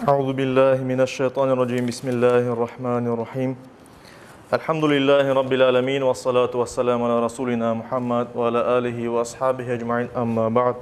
Euzu billahi mineşşeytanirracim. Bismillahirrahmanirrahim. Elhamdülillahi rabbil alamin ve salatu vesselamu ala rasulina Muhammed ve ala alihi ve ashabihi ecmaîn. Amma ba'd.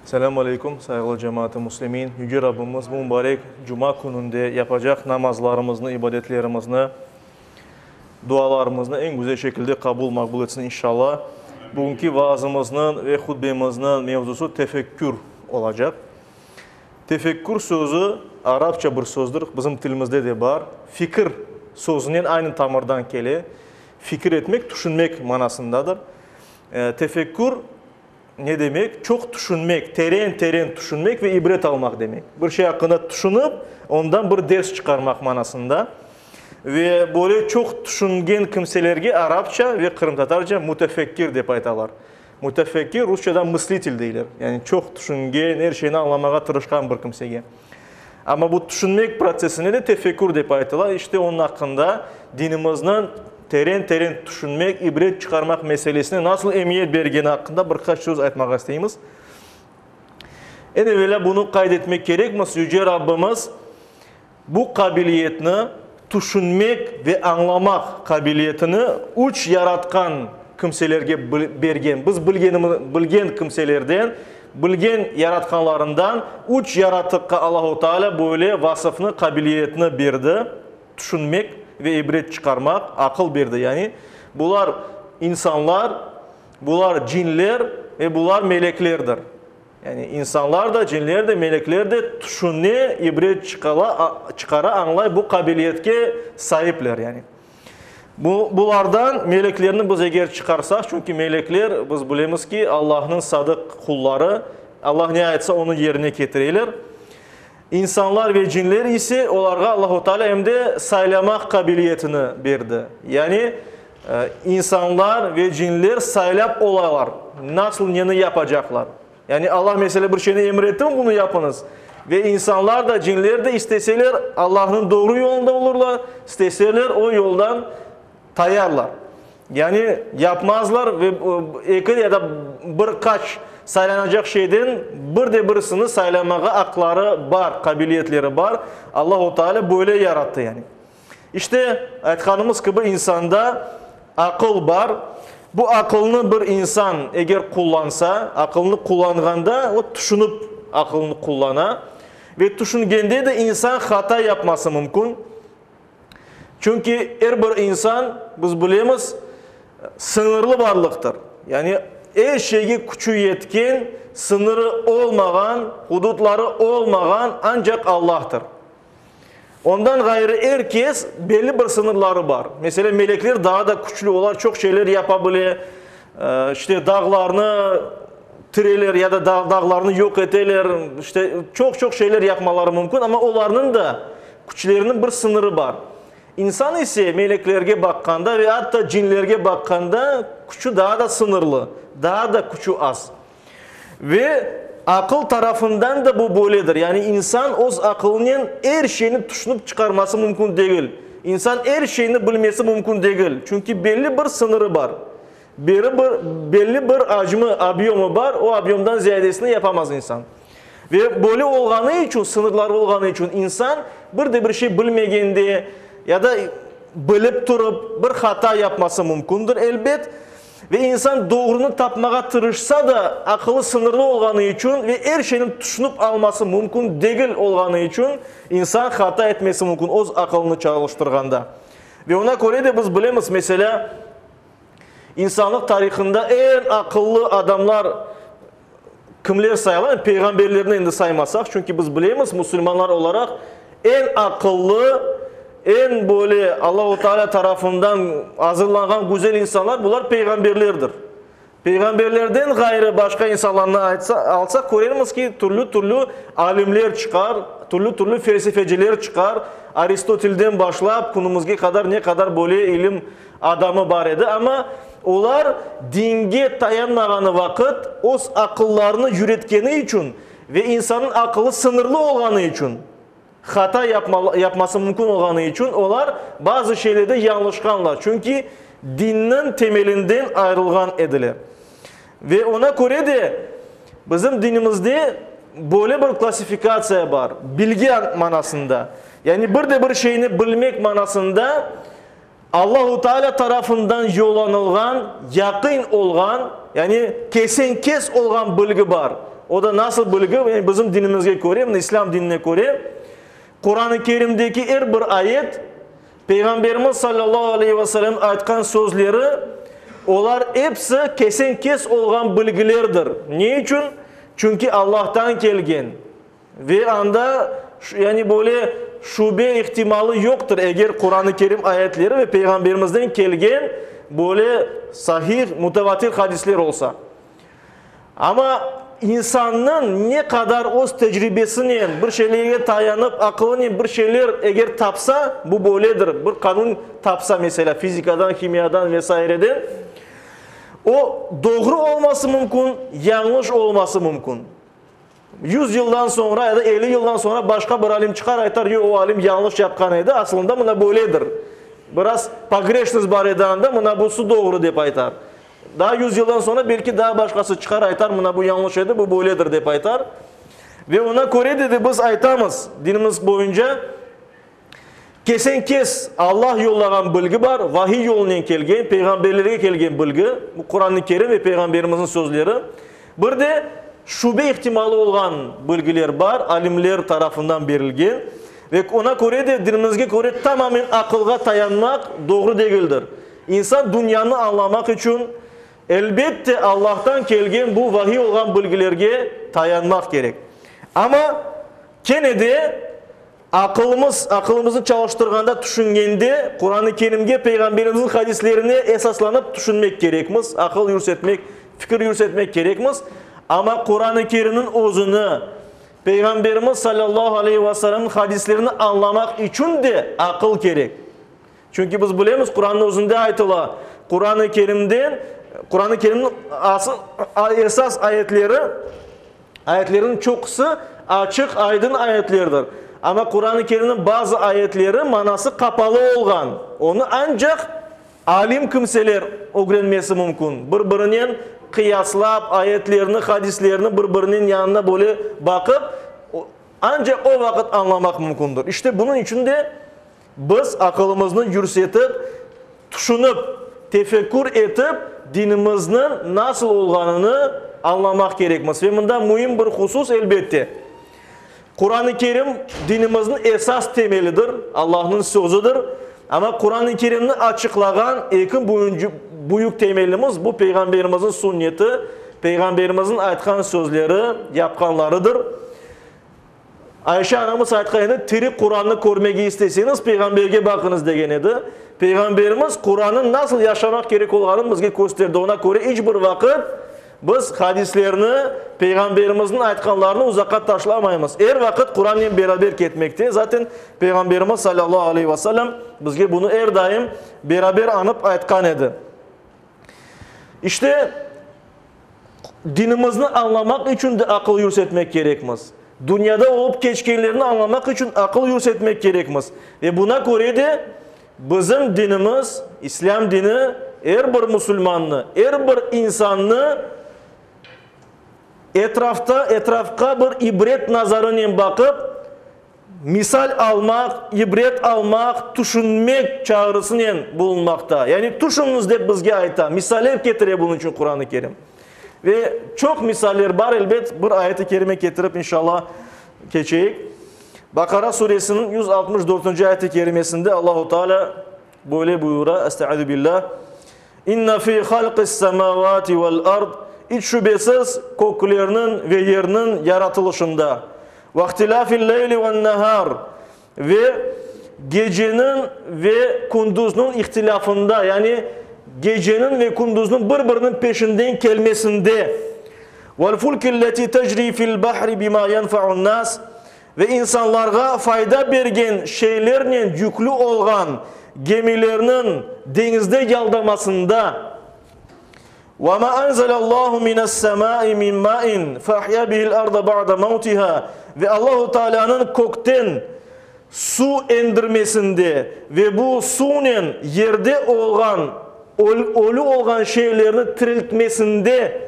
Selamu aleykum, sayğılı cemaat-ı muslimin. Yüce Rabbimiz bu mübarek cuma kününde yapacaq namazlarımıznı, ibadetlerimizni, dualarımıznı eñ güzel şekilde qabul, maqbul etsin inşallah. Bugünki vaazımıznıñ ve hutbemizniñ mevzusı tefekkür olacaq. Tefekkür sözü arapça bir sözdür, bizim tilimizde de bar. Fikir sözünen aynı tamırdan kele. Fikir etmek, tüşünmek manasındadır. Tefekkür ne demek? Çoq tüşünmek, teren-teren tüşünmek ve ibret almaq demek. Bir şey aqqında tüşünip, ondan bir ders çıqarmaq manasında. Ve böyle çoq tüşüngen kimselerge arapça ve qırımtatarca mütefekkir dep aytalar. Mütefekkir, rusçadan mıslitel deyler. Yani çoq tüşüngen, er şeyni añlamağa tırışqan bir kimsege. Amma bu tüşünmek protsessine de tefekkür dep aytıla. İşte onıñ aqqında dinimizniñ teren-teren tüşünmek, ibret çıqarmaq meselesine nasıl emiyet bergeni aqqında bir qaç söz aytmağa isteymiz. Eñ evelâ bunı qayd etmek kerekmiz, Yüce Rabbimiz bu qabiliyetni, tüşünmek ve añlamaq qabiliyetini üç yaratqan kimselerge bergen. Biz bilgen kimselerden, bilgen yaratqanlarından üç yaratıqqa Allahu Teala böyle vasıfnı, qabiliyetni berdi, tüşünmek ve ibret çıqarmaq, aqıl berdi yani. Bular insanlar, bular cinler ve bular meleklerdir. Yani insanlar da, cinler de, melekler de tüşüne, ibret çıqara, añlay, bu qabiliyetke saipler yani. Bu, bulardan meleklerni biz eger çıqarsaq, çünki melekler, biz bilemiz ki, Allahnıñ sadıq qulları, Allah ne aytsa, onı yerine ketireler. İnsanlar ve cinler ise, olarğa Allahu Teala em de saylamaq qabiliyetini berdi. Yani, insanlar ve cinler saylap olalar, nasıl neni yapacaqlar. Yani, Allah, meselâ, bir şeyni emir ettimi, bunı yapıñız. Ve insanlar da, cinler de isteseler, Allahnıñ doğru yolunda olurlar, isteseler, o yoldan tayarlar. Yani, yapmazlar ve eki ya da bir qaç saylanacaq şeyden bir de birisini saylamağa aqları bar, qabiliyetleri bar. Allahu Teala böyle yarattı, yani. İşte, aytqanımız kibi, insanda aqıl bar. Bu aqılnı bir insan eger qullansa, aqılnı qullanğanda o tüşünip aqılını qullana ve tüşüngende de insan hata yapması mümkün. Çünki er bir insan, biz bilemiz, sıñırlı varlıqtır. Yani er şeyge küçü yetken, sıñırı olmağan, hududları olmağan ancaq Allahtır. Ondan ğayrı er kes belli bir sıñırları bar. Meselâ, melekler daa da küçlü, olar çoq şeyler yapa bile, işte dağlarnı tireler ya da dağlarnı yoq eteler, işte çoq-çoq şeyler yapmaları mümkün, amma olarnıñ da küçleriniñ bir sıñırı bar. İnsan ise meleklerge baqqanda ve atta cinlerge baqqanda küçü daa da sıñırlı, daa da küçü az. Ve aqıl tarafından da bu böyledir. Yani insan öz aqılınen er şeyni tüşünip çıqarması mümkün degil. İnsan er şeyni bilmesi mümkün degil. Çünki belli bir sıñırı bar. Beri bir, belli bir acmı, obyomı bar, o obyomdan ziyadesini yapamaz insan. Ve böyle olğanı içün, sıñırları olğanı içün insan bir de bir şey bilmegende ya da bilip turıp bir hata yapması mümkündir, elbet. Ve insan doğrunı tapmağa tırışsa da, aqılı sıñırlı olğanı içün ve er şeyni tüşünip alması mümkün degil olğanı içün, insan hata etmesi mümkün öz aqılını çalıştırğanda. Ve oña köre de biz bilemiz, meselâ, insanlıq tarihında eñ aqıllı adamlar kimler sayıla, peyğamberlerni endi saymasaq, çünki biz bilemiz, musulmanlar olaraq, eñ aqıllı, eñ böyle Allahu Teala tarafından azırlanğan güzel insanlar, bular peyğamberlerdir. Peyğamberlerden ğayrı başqa insanlarnı aytsa, alsaq, körermiz ki, türlü-türlü alimler çıqar, türlü-türlü felsefeciler çıqar, Aristotelden başlap künümizge qadar ne qadar böyle ilim adamı bar edi, amma olar dinge tayanmağanı vaqıt öz aqıllarını yüretkeni içün ve insannıñ aqılı sıñırlı olğanı içün, hata yapması mümkün olğanı içün olar bazı şeylerde yañlışqanlar, çünki dinniñ temelinden ayırılğan ediler. Ve oña köre de bizim dinimizde. Böyle bir klassifikatsiya bar, bilgi manasında. Yani bir de bir şeyni bilmek manasında Allahu Teala tarafından yollanılğan, yaqin olğan, yani kesen-kes olğan bilgi bar. O da nasıl bilgi? Yani bizim dinimizge köre, mına İslâm dinine köre, Quran-ı Kerimdeki er bir ayet, Peyğamberimiz sallallahu aleyhi ve sellem aytqan sözleri, olar episi kesen-kes olğan bilgilerdir. Ne içün? Çünki Allahtan kelgen ve anda, yani böyle şübe ihtimalı yoqtır, eger Quran-ı Kerim ayetleri ve Peyğamberimizden kelgen böyle sahih, mutevatir hadisler olsa. Amma insannıñ ne qadar öz tecribesinen, bir şeylerge tayanıp, aqılınen bir şeyler eger tapsa, bu böyledir, bir qanun tapsa, meselâ, fizikadan, himiyadan ve saireden, o doğru olması mümkün, yañlış olması mümkün. Yuz yıldan soñra ya da 50 yıldan soñra başqa bir alim çıqar, aytar, yoq, o alim yañlış yapqan edi, asılında mına böyledir. Biraz pogreşnost bar edi anda, mına busı doğru, dep aytar. Daa yuz yıldan soñra belki daa başqası çıqar, aytar, mına bu yañlış edi, bu böyledir, dep aytar. Ve oña köre, dedi, biz aytamız, dinimiz boyunca, Kesen-kes Allah yollağan bilgi bar, vahiy yolunen kelgen, peyğamberlerge kelgen bilgi, bu Quran-ı Kerim ve Peyğamberimizniñ sözleri. Bir de şübe ihtimalı olğan bilgiler bar, alimler tarafından berilgen. Ve oña köre de, dinimizge köre, tamamen aqılğa tayanmaq doğru degildir. İnsan dünyanı añlamaq içün, elbette, Allahtan kelgen bu vahiy olğan bilgilerge tayanmaq kerek. Amma kene de Aqılımız, aqılımıznı çalıştırğanda, tüşüngende, Quran-ı Kerimge, Peyğamberimizniñ hadislerine esaslanıp tüşünmek kerekmiz, aqıl yürsetmek, fikir yürsetmek kerekmiz. Amma Quran-ı Kerimniñ özüni, Peyğamberimiz salâllahu aleyhi ve sellemniñ hadislerini añlamaq içün de aqıl kerek. Çünki biz bilemiz, Qurannıñ özünde aytıla, Quran-ı Kerimden, Quran-ı Kerimniñ asıl, esas ayetleri, Ayetlerniñ çoqusı açıq-aydın ayetlerdir. Amma Quran-ı Kerimniñ bazı ayetleri manası qapalı olğan, onı ancaq alim kimseler ögrenmesi mümkün. Bir-birinen qıyaslap, ayetlerni, hadislerni bir-biriniñ yanına böyle baqıp, ancaq o vaqıt añlamaq mümkündür. İşte bunıñ içün de Biz aqılımıznı yürsetip, tüşünip, tefekkür etip, dinimizniñ nasıl olğanını añlamaq kerekmiz. Ve mında müim bir husus, elbette, Quran-ı Kerim dinimizniñ esas temelidir, Allahnıñ sözüdir. Amma Quran-ı Kerimni açıqlağan eki büyük temelimiz, bu Peyğamberimizniñ sünneti, Peyğamberimizniñ aytqan sözleri, yapqanlarıdır. Ayşe anamız aytqan edi, Tiri Qurannı körmege isteseñiz, Peyğamberge baqıñız, degen edi. Peyğamberimiz Qurannıñ nasıl yaşamaq kerek olğanını bizge kösterdi. Oña köre iç bir vaqıt biz hadislerni, Peyğamberimizniñ aytqanlarını uzaqqa taşlamaymız. Er vaqıt Qurannen beraber ketmekte. Zaten Peyğamberimiz salâllahu aleyhi ve sellem bizge bunı er daim beraber añıp aytqan edi. İşte, Dinimizni añlamaq içün de aqıl yürsetmek kerekmiz. Dünyada olıp keçkenlerni añlamaq içün aqıl yürsetmek kerekmiz. Ve buna köre de bizim dinimiz, İslâm dini, er bir musulmannı, er bir insannı etrafta, etrafqa bir ibret nazarınen baqıp, Misal almaq, ibret almaq, tüşünmek çağrısınen bulunmaqta. Yani tüşüñiz dep bizge ayta, misaller ketire bunıñ içün Quran-ı Kerim. Ve çoq misaller bar, elbet, bir ayet-i kerime ketirip, inşallah, keçeyik. Baqara suresiniñ 164-nci ayet-i kerimesinde Allahu Teala böyle buyura, Estaizu billah, İnne fi halqis semavati vel ard, iç şübesiz, köklerniñ ve yerniñ yaratılışında, ve ihtilafil leyli ven nehar, ve geceniñ ve kündüzniñ ihtilafında, yani geceniñ ve kündüzniñ bir-biriniñ peşinden kelmesinde, vel fulkilleti tecri fil bahri bima yenfa'un nas, Ve insanlarğa fayda bergen şeylernen yüklü olğan gemilerniñ deñizde yaldamasında, Ve ma enzelallahu mine's-semai min ma'in fe ahya bihil arda ba'de mevtiha, ve Allahu Tealânıñ kökten suv endirmesinde ve bu suvnen yerde olğan ölü olğan şeylerni tiriltmesinde.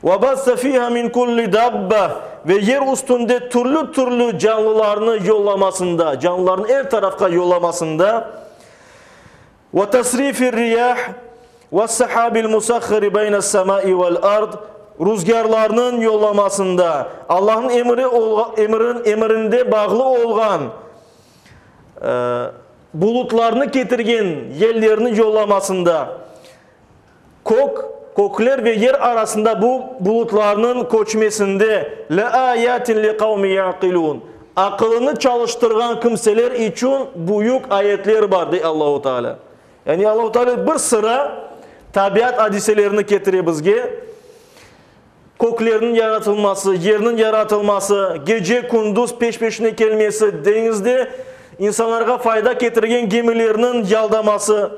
Ve bassa fiha min kulli dabba, ve yer üstünde türlü-türlü canlılarnı yollamasında, canlılarnı er tarafqa yollamasında, ve tasrifir riyah ve's-sahabil musahhari beyne's-semai ve'l-ard, ruzgârlarnıñ yollamasında, Allahnıñ emri emrin emrinde bağlı olğan bulutlarnı ketirgen yellerni yollamasında, Kök, kökler ve yer arasında bu bulutlarnıñ köçmesinde, le-âyâtin li-qavmi ya'qilûn, aqılını çalıştırğan kimseler içün büyük ayetler bar, dey Allahu Teala. Yani Allahu Teala bir sıra tabiat adiselerini ketire bizge, köklerniñ yaratılması, yerniñ yaratılması, gece-kündüz peş-peşine kelmesi, deñizde insanlarğa fayda ketirgen gemilerniñ yaldaması,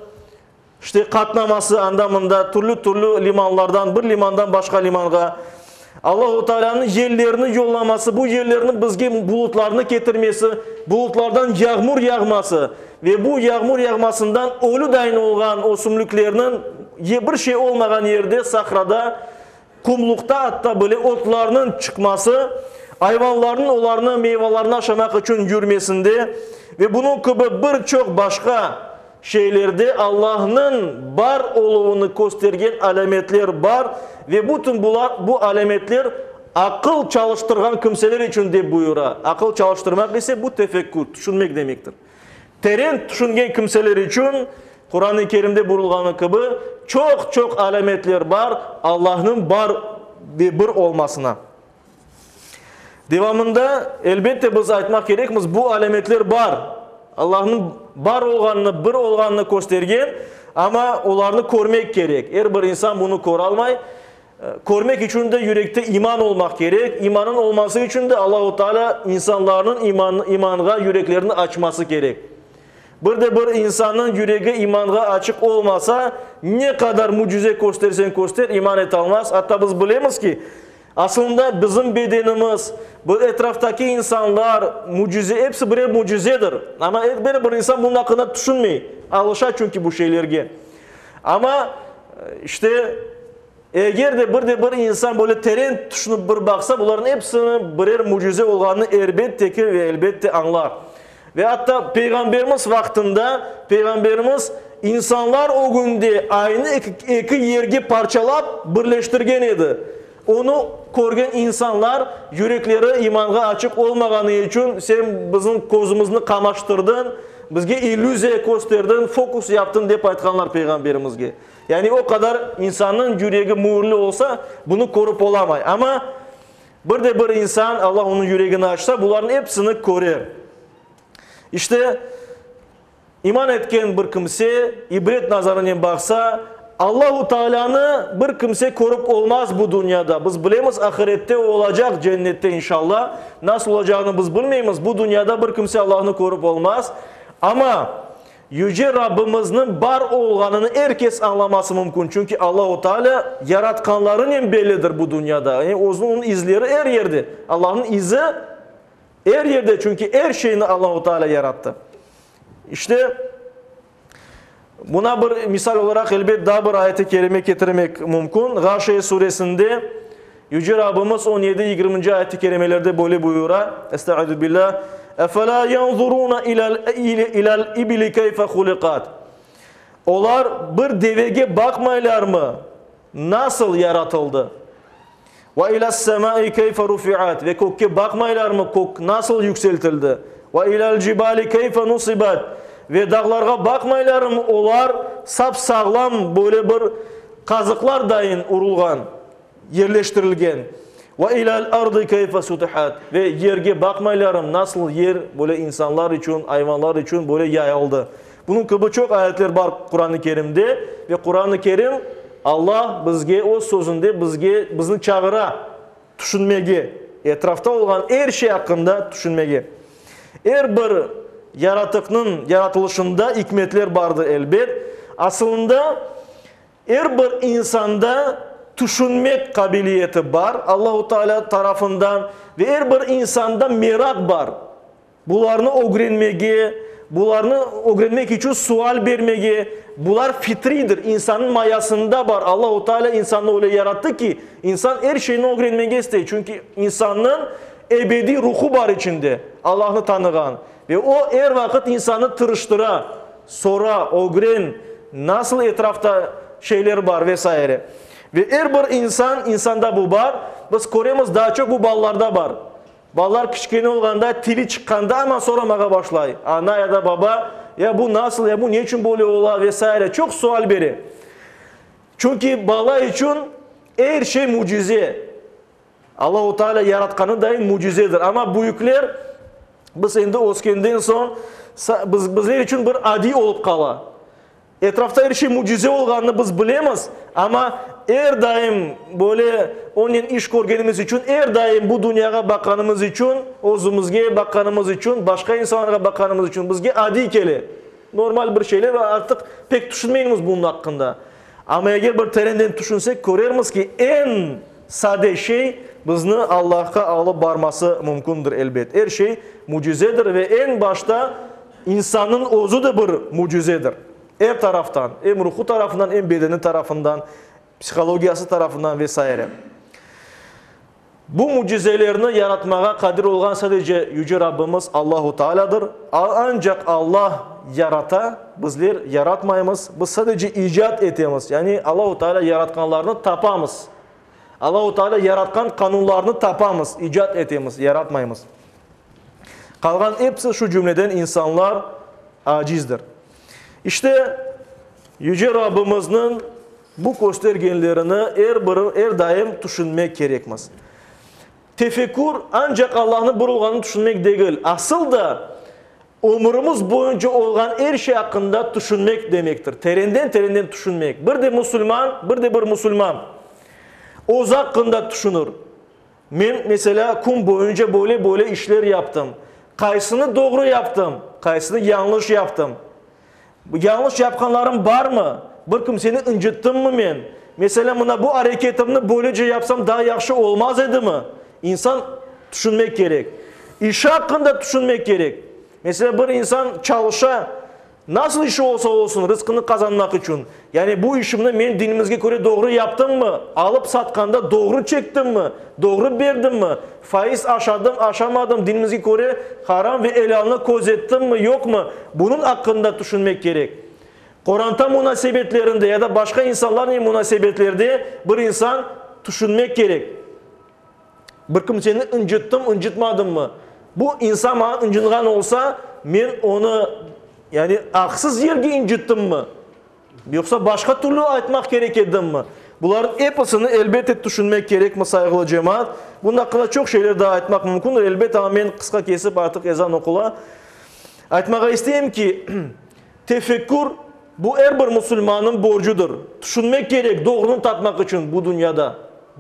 İşte, qatnaması anda-mında, türlü-türlü limanlardan bir limandan başqa limanğa. Allahu Tealânıñ yellerini yollaması, bu yellerniñ bizge bulutlarnı ketirmesi, bulutlardan yağmur yağması ve bu yağmur yağmasından ölü dayın olğan ösümliklerniñ bir şey olmağan yerde, sahrada, Qumluqta atta bile otlarnıñ çıqması, ayvanlarnıñ olarnı meyvalarını aşamaq içün yürmesinde ve bunıñ kibi bir çoq başqa şeylerde Allahnıñ bar oluvını köstergen alâmetler bar ve bütün bular, bu alâmetler aqıl çalıştırğan kimseler içün dep buyura. Aqıl çalıştırmaq ise bu tefekkür, tüşünmek demektir. Teren tüşüngen kimseler içün, Quran-ı Kerimde buyurılğanı kibi, çoq-çoq alâmetler bar Allahnıñ bar ve bir olmasına. Devamında, elbette, biz aytmaq kerekmiz, bu alâmetler bar, Allahnıñ bar olğanını, bir olğanını köstergen, amma olarnı körmek kerek. Er bir insan bunı köralmay. Körmek içün de yürekte iman olmaq kerek. İmanıñ olması içün de Allahu Teala insanlarnıñ iman, imanğa yüreklerini açması kerek. Bir de bir insannıñ yüregi imanğa açıq olmasa, ne qadar mücize kösterseñ köster, iman etalmaz. Atta biz bilemiz ki, aslında bizim bedenimiz, bu etraftaki insanlar, mücize, episi birer mücizedir. Amma er bir insan bunıñ aqqında tüşünmey, alışa çünki bu şeylerge. Amma, işte, eger de bir de bir insan böyle teren tüşünip bir baqsa, bularnıñ episini birer mücize olğanını elbette ki ve elbette añlar. Ve atta Peyğamberimiz vaqtında Peyğamberimiz insanlar ögünde aynı eki yerge parçalap birleştirgen edi. Onı körgen insanlar yürekleri imanğa açıq olmağanı içün, sen bizim közümizni qamaştırdıñ, bizge illüziya kösterdiñ, fokus yaptıñ, dep aytqanlar Peyğamberimizge. Yani o qadar insannıñ yüregi müürli olsa, bunı körip olamay. Amma bir de bir insan, Allah onıñ yüregini açsa, bularnıñ episini körer. İşte, İman etken bir kimse, ibret nazarınen baqsa, Allahu Taalânı bir kimse körip olmaz bu dünyada. Biz bilemiz, ahirette o olacaq, cennette inşallah. Nasıl olacağını biz bilmeymiz. Bu dünyada bir kimse Allahnı körip olmaz. Amma Yüce Rabbimizniñ bar olğanını er kes añlaması mümkün. Çünki Allahu Taalâ yaratqanlarınen bellidir bu dünyada. Yani özüniñ izleri er yerde. Allahnıñ izi Er yerde, çünki er şeyni Allahu Teala yarattı. İşte, buna bir misal olaraq, elbet, daa bir ayet-i kerime ketirmek mümkün. Ğaşiye suresinde Yüce Rabbimiz on yedi, yigirminci ayet-i kerimelerde böyle buyura, Estaizu billah, Efelâ yanzurûne ilâl ibili keyfe huliqat. Olar bir devege baqmaylarmı, nasıl yaratıldı? Ve ilâs-semâi keyfe rufi'at, ve kökke baqmaylarmı, kök nasıl yükseltildi? Ve ilâl-cibâli keyfe nusibat, ve dağlarğa baqmaylarmı, olar sap-sağlam böyle bir qazıqlar dayın urulğan, yerleştirilgen? Ve ilâl-ardı keyfe sutihat, ve yerge baqmaylarmı, nasıl yer böyle insanlar içün, ayvanlar içün böyle yayıldı? Bunıñ kibi çoq ayetler bar Quran-ı Kerimde ve Quran-ı Kerim, Alla bizge Öz Sözünde bizge, bizni çağıra tüşünmege, etrafta olğan er şey aqqında tüşünmege. Er bir yaratıqnıñ yaratılışında ikmetler bardır, elbet. Asılında, er bir insanda tüşünmek qabiliyeti bar Allahu Teala tarafından ve er bir insanda meraq bar. Bularnı ögrenmege, Bularnı ögrenmek içün sual bermege, bular fitridir, insannıñ mayasında bar. Allahu Teala insannı öyle yarattı ki, insan er şeyni ögrenmege istey, çünki insannıñ ebediy ruhu bar içinde, Allahnı tanığan. Ve o er vaqıt insannı tırıştıra, sora, ögren, nasıl etrafta şeyler bar ve saire. Ve er bir insan, insanda bu bar, biz köremiz, daa çoq bu balalarda bar. Balalar kiçkene olğanda, tili çıqqanda aman soramağa başlay, ana ya da baba, ya bu nasıl, ya bu ne içün böyle ola ve saire, çoq sual bere. Çünki bala içün er şey mücize. Allahu Teala yaratqanı dayın mücizedir. Amma büyükler, biz endi öskenden soñ, biz, bizler içün bir adiy olıp qala. Etrafta er şey mücize olğanını biz bilemiz, amma er daim böyle onen iş körgenimiz içün, er daim bu dünyağa baqqanımız içün, özümizge baqqanımız içün, başqa insanlarğa baqqanımız içün bizge adiy kele. Normal bir şeyler ve artıq pek tüşünmeymiz bunıñ aqqında. Amma eger bir terenden tüşünsek, körermiz ki, eñ sade şey bizni Allahqa alıp barması mümkündir, elbet. Er şey mücizedir ve eñ başta İnsannıñ özü de bir mücizedir. Er taraftan, em ruhu tarafından, em bedeni tarafından, psihologiyası tarafından ve saire. Bu mücizelerni yaratmağa qadir olğan sadece Yüce Rabbimiz Allahu Taalâdır. Ancaq Allah yarata, bizler yaratmaymız, biz sadece icat etemiz, yani Allahu Taalâ yaratqanlarnı tapamız. Allahu Taalâ yaratqan qanunlarnı tapamız, icat etemiz, yaratmaymız. Qalğan episi, şu cümleden insanlar, acizdir. İşte, Yüce Rabbimizniñ bu köstergenlerini er bir, er daim tüşünmek kerekmiz. Tefekkür, ancaq Allahnıñ bir olğanını tüşünmek degil, asıl da ömürimiz boyunca olğan er şey aqqında tüşünmek demektir. Terenden-terenden tüşünmek. Bir de musulman, bir de bir musulman özü aqqında tüşünir. Men, meselâ, kün boyunca böyle-böyle işler yaptım. Qaysını doğru yaptım, qaysını yañlış yaptım? Yañlış yapqanlarım barmı? Bir kimseni ıncıttımmı men? Meselâ, mına bu areketimni böylece yapsam daa yahşı olmaz edimi? İnsan tüşünmek kerek. İşi aqqında tüşünmek kerek. Meselâ, bir insan çalışa, Nasıl işi olsa olsun, rızqını qazanmaq içün. Yani bu işimni men dinimizge köre doğru yaptımmı, alıp satqanda doğru çektimmi, doğru berdimmi, faiz aşadım, aşamadım, dinimizge köre haram ve elâlnı közettimmi, yoqmı, bunıñ aqqında tüşünmek kerek. Qoranta munasebetlerinde ya da başqa insanlarnen munasebetlerde bir insan tüşünmek kerek. Bir kimseni ıncıttım, ıncıtmadımmı? Bu insan maña ıncınğan olsa, men onı, yani aqsız yerge ıncıttımmy? Yoqsa başqa türlü aytmaq kerek edimmi? Bularnıñ episini, elbette, tüşünmek kerekmi, sayğılı cemaat. Bunıñ aqqında çoq şeyler daa aytmaq mümkündir, elbet, amma men qısqa kesip, artıq ezan oqula. Aytmağa isteyim ki, tefekkür, bu er bir musulmannıñ borcudır. Tüşünmek kerek doğrunı tapmaq içün bu dünyada.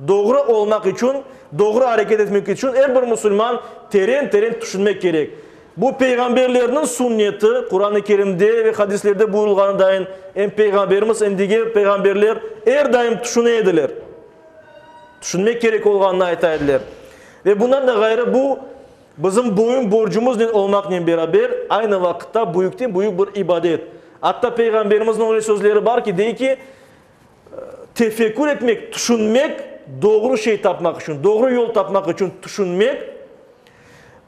Doğru olmaq içün, doğru areket etmek içün er bir musulman teren-teren tüşünmek kerek. Bu peyğamberlerniñ sünneti, Quran-ı Kerimde ve hadislerde buyurılğanı dayın, em Peyğamberimiz, em diger peyğamberler er daim tüşüne ediler. Tüşünmek kerek olğanını ayta ediler. Ve bundan da ğayrı bu, bizim boyun borcumıznen olmaqnen beraber, aynı vaqıtta büyükten-büyük bir ibadet. Atta Peyğamberimizniñ öyle sözleri bar ki, dey ki, Tefekkür etmek, tüşünmek, doğru şey tapmaq içün, doğru yol tapmaq içün tüşünmek,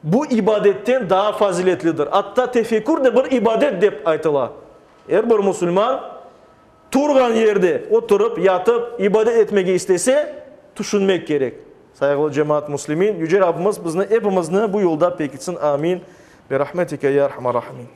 bu ibadetten daa faziletlidir. Atta tefekkür de bir ibadet dep aytıla. Er bir musulman turğan yerde oturıp, yatıp, ibadet etmege istese, tüşünmek kerek. Sayğılı cemaat muslimin, Yüce Rabbimiz bizni epimizni bu yolda pekitsin. Amin. Bi rahmetike ya erhamer rahimin.